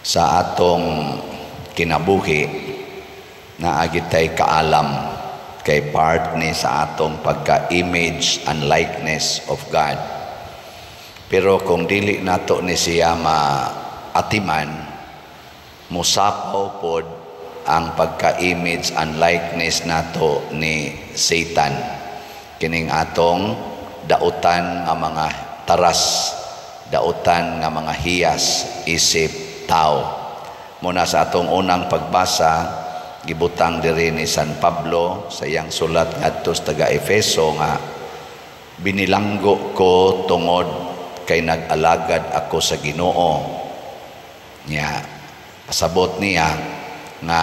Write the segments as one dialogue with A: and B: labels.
A: Sa atong kinabuhi, naa gyud tay kaalam kay part ni sa atong pagka-image and likeness of God. Pero kung dili nato ni siya maatiman, musapaw pod ang pagka-image and likeness nato ni Satan. Kining atong dautan nga mga taras, dautan nga mga hiyas isip tao. Muna sa atong unang pagbasa, gibutang diri ni San Pablo sa iyang sulat ngadto sa taga Efeso nga binilanggo ko tungod kay nag-alagad ako sa Ginoo. Nya pasabot niya nga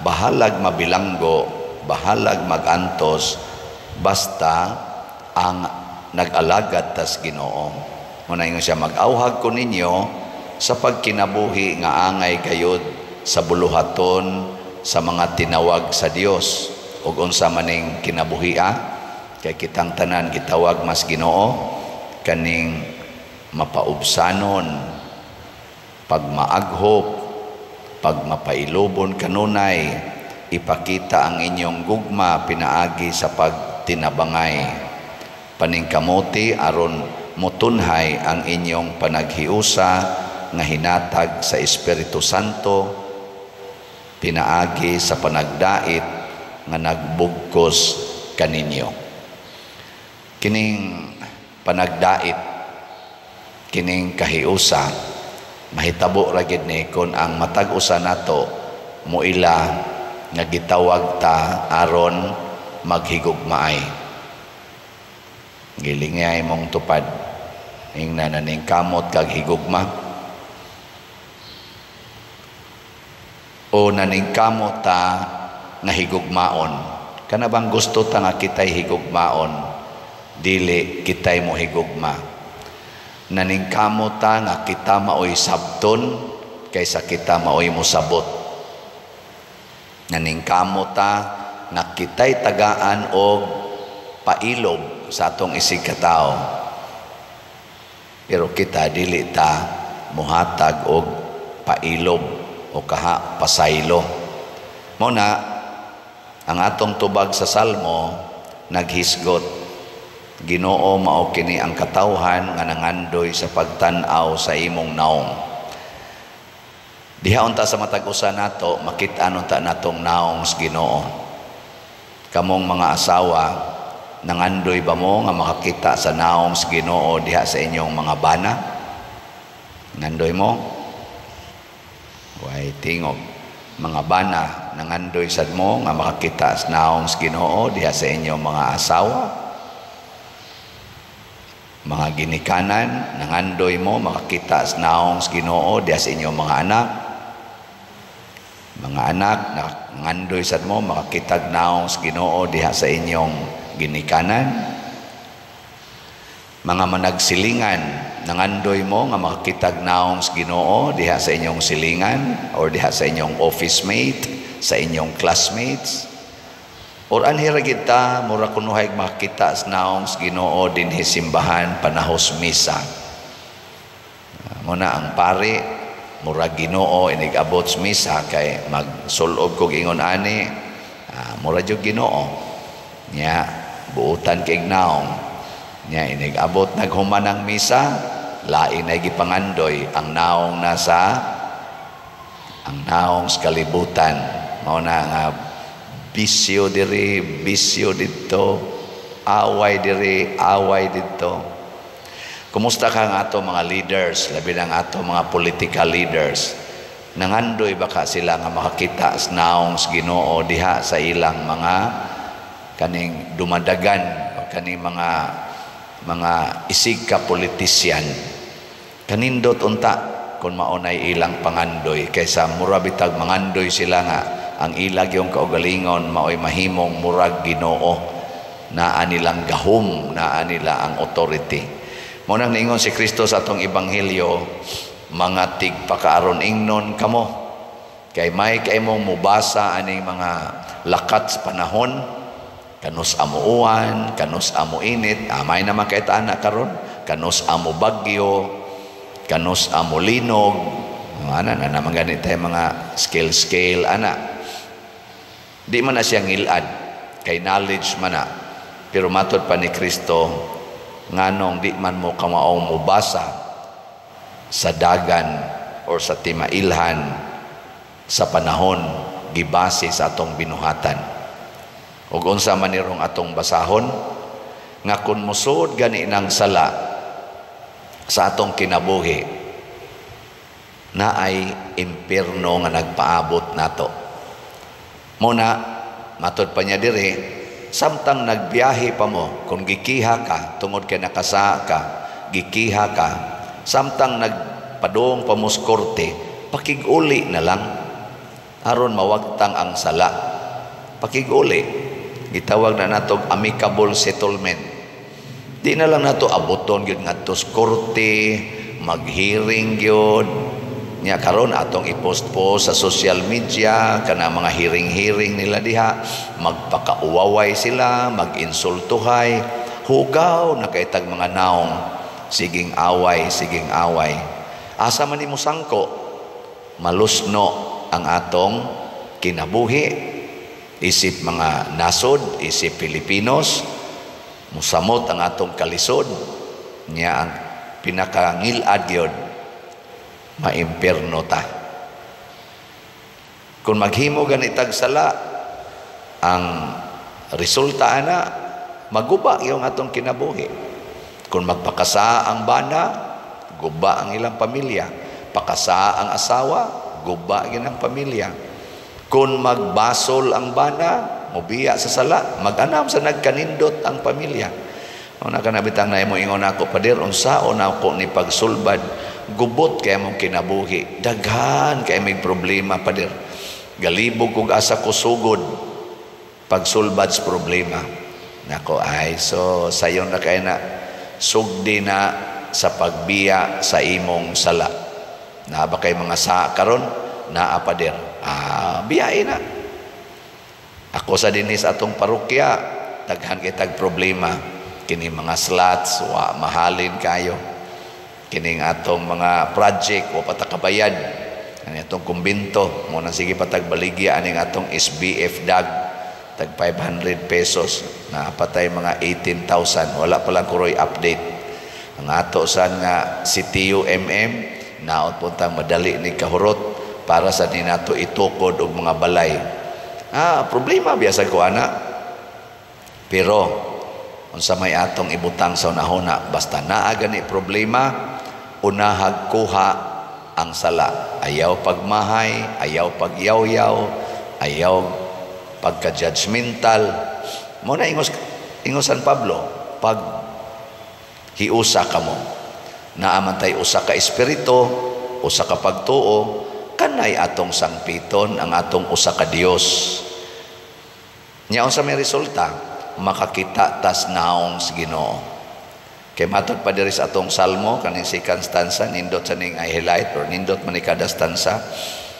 A: bahalag mabilanggo, bahalag magantos, basta ang nag-alagad tas Ginoo. Muna ingon siya, mag-awhag ko ninyo sa pagkinabuhi nga angay gayud sa buluhaton sa mga tinawag sa Dios. Ug unsa maning kinabuhia? Kay kitang tanan gitawag mas Ginoo, kaning mapaubsanon, pagmaaghop, pagmapailubon kanunay, ipakita ang inyong gugma pinaagi sa pagtinabangay. Paningkamuti aron mutunhay ang inyong panaghiusa nga hinatag sa Espiritu Santo pinaagi sa panagdait nga nagbugkos kaninyo. Kining panagdait, kining kahiusa, mahitabo ra gid ni kon ang matag usa nato muila nga gitawag ta aron maghigugmaay. Gilingay mong tupad, ingna na ning kamot kag higugma o naningkamot ta nga higugmaon. Kana bang gusto ta nga kitay higugmaon, dili kitay mo higugma? Naningkamot ta nga kita maoy sabton kaysa kita maoy mosabot. Naningkamot ta nga kitay tagaan og pailob sa atong isig katawo, pero kita dili ta muhatag og pailob o kaha pasaylo. Mao na ang atong tubag sa Salmo naghisgot, Ginoo, mao kini ang katawhan nga nangandoy sa pagtan-aw sa imong naong. Diha unta sa matag usa nato makit-an unta natong naong sa Ginoo. Kamong mga asawa, nangandoy ba mo nga makakita sa naong sa Ginoo diha sa inyong mga bana? Nandoy mo? Way tingog. Mga bana, nangandoy sad mo nga makakita sa naong sa Ginoo diha sa inyong mga asawa? Mga ginikanan, nangandoy mo makakita sa naong sa Ginoo diha sa inyong mga anak? Mga anak, nangandoy sad mo makakita naong sa Ginoo diha sa inyong ginikanan? Mga managsilingan, nangandoy mo nga makakitag naong sa Ginoo diha sa inyong silingan or diha sa inyong office mate, sa inyong classmates? Or anhi ra gid ta, mura kunuhay makita sa naong sa Ginoo dinhi simbahan panahos misa. Muna ang pari mura Ginoo inig abot sa misa kay magsulob kog ingon ani, mura jud Ginoo. Nya buutan kay naong. Nya inig abot naghuman ang misa, lain na gipangandoy ang naong nasa ang naong sa kalibutan. Mao na nga bisyo diri, bisyo didto, away diri, away didto. Kumusta ka ang ato mga leaders, labi na ang ato mga political leaders? Nangandoy ba ka sila nga makakita sa naong sa Ginoo diha sa ilang mga kaning dumadagan o kaning mga isig ka politisyan? Kanindot unta kung maunay ilang pangandoy kaysa mura bitag mangandoy sila nga ang ilag yung kaugalingon maoy mahimong murag Ginoo, naa nilang gahom, naa nila ang authority. Mao nang niingon si Kristo sa atong ebanghelyo, mga tigpakaaron ingnon kamo kay may kay mong mubasa aning mga lakat sa panahon, kanus amo uwan, kanus amo init, amay naman kay ana karon, kanus amo bagyo, kanus amo linog. Mga ana na naman ganit tayo mga scale scale ana. Di man na siya ngilad kay knowledge man na. Pero matod pa ni Kristo, nganong di man mo kamaong mubasa sa dagan or sa timailhan sa panahon gibase sa atong binuhatan? Ug unsa man nirong atong basahon nga kun mosud gani ng sala sa atong kinabuhi, naay impierno nga nagpaabot nato. Muna matod pa niya diri, samtang nagbiyahe pa mo, kung gikiha ka tungod kay nakasa ka, gikiha ka, samtang nagpadung pa mo sa korte, pakig-uli na lang aron mawagtang ang sala. Pakig-uli, gitawag na nato amicable settlement. Di na lang nato abuton gyud ngadto sa korte, maghearing gyud. Nya karon atong i-post-post sa social media kana mga hearing-hearing nila diha, magpakauwaway sila, mag-insultuhay, hugaw na kay tag mga naong, siging away, siging away. Asa man nimo sangko? Malusno ang atong kinabuhi. Isip mga nasod, isip Pilipinos, musamot ang atong kalisod. Nya ang pinakangilad gyud, maimpierno ta. Kung maghimo ganitag sala, ang resulta ana, maguba yung atong kinabuhi. Kung magpakasa ang bana, guba ang ilang pamilya. Pakasa ang asawa, guba gyud ang pamilya. Kung magbasol ang bana, mobiya sa sala, mag-anam sa nagkanindot ang pamilya. Una ka nabitang na mo ingon ako, "Pader, unsaon ako ni pagsulbad?" Gubot kay mong kinabuhi. Daghan kay may problema, pader. Galibog kog asa ko sugod pagsulbad sa problema. Nako ay, so sayon na kay na sugdi na sa pagbiya sa imong sala. Naa ba kay mga sa karon? Naa, pader. Ah, biyae na. Ako sa dinhi sa atong parokya, daghan kay tag problema. Kini mga slots, wa mahalin kayo. Kining atong mga project, wa pa ta kabayad. Ani atong kumbinto, mo nang sige patag baligya aning atong SBF dag tag 500 pesos na patay mga 18,000, wala pa lang kuroy update. Ang ato san nga CTU MM naot puntang madali ni kahurot para sa ni nato itukod og mga balay. Ah, problema biasa ko ana, pero unsa may atong ibutang sa unahuna? Basta naa gani problema, unahag kuha ang sala. Ayaw pagmahay, ayaw pagyawyaw, ayaw pagka-judgmental. Mo na ingos ingos San Pablo, pag hiusa kamo, naa man tay usa ka espiritu, usa ka pagtuo, kanay atong sangpiton ang atong usa ka Dios. Nya unsa may resulta? Makakita tas naong sa Ginoo. Kay matod pa diri sa atong salmo, kaning second stanza, nindot sa ning highlight or nindot man ni kada stanza: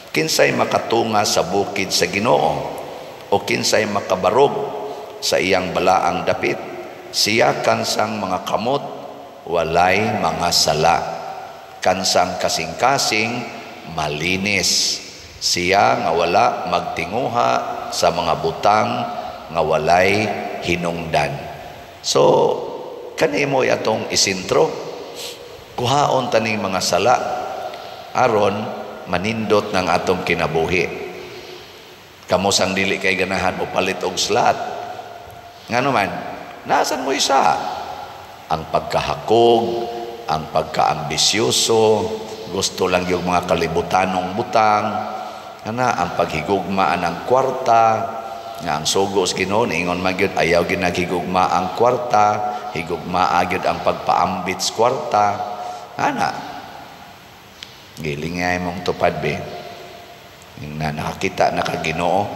A: "Kinsay makatunga sa bukid sa Ginoo o kinsay makabarog sa iyang balaang dapit? Siya kansang mga kamot walay mga sala, kansang kasing-kasing malinis. Siya nga wala magtinguha sa mga butang nga walay hinungdan." So kanimo atong isintro, kuhaon taning mga sala aron manindot ng atong kinabuhi. Kamo sang dili kay ganahan mo palit og slot, ngano man nasan mo isa ang pagkahakog, ang pagkaambisyoso, gusto lang yung mga kalibutanong butang ana, ang paghigugma ang kwarta, nga ang sugo sa Ginoo ingon man gyud, ayaw gyud naghigugma ang kwarta, higugma gyud ang pagpaambit sa kwarta ana. Giling nga imong tupad be na nakakita na ka Ginoo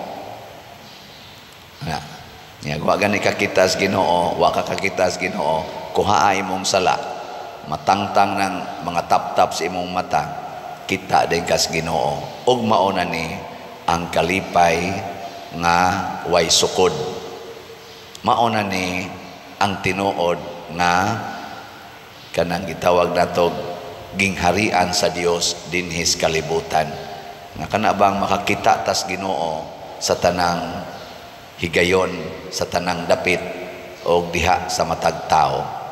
A: na. Nya wa gani kakita sa Ginoo, wa ka kakita sa Ginoo, kuhaa imong sala, matangtang ng mga tap-tap sa imong mata, kita din kas Ginoo ug mao na ni ang kalipay nga way sukod. Mao na ni ang tinuod nga kanang gitawag natog gingharian sa Dios dinhis kalibutan. Nga kana bang makakita tas Ginoo sa tanang higayon, sa tanang dapit o diha sa matag tao.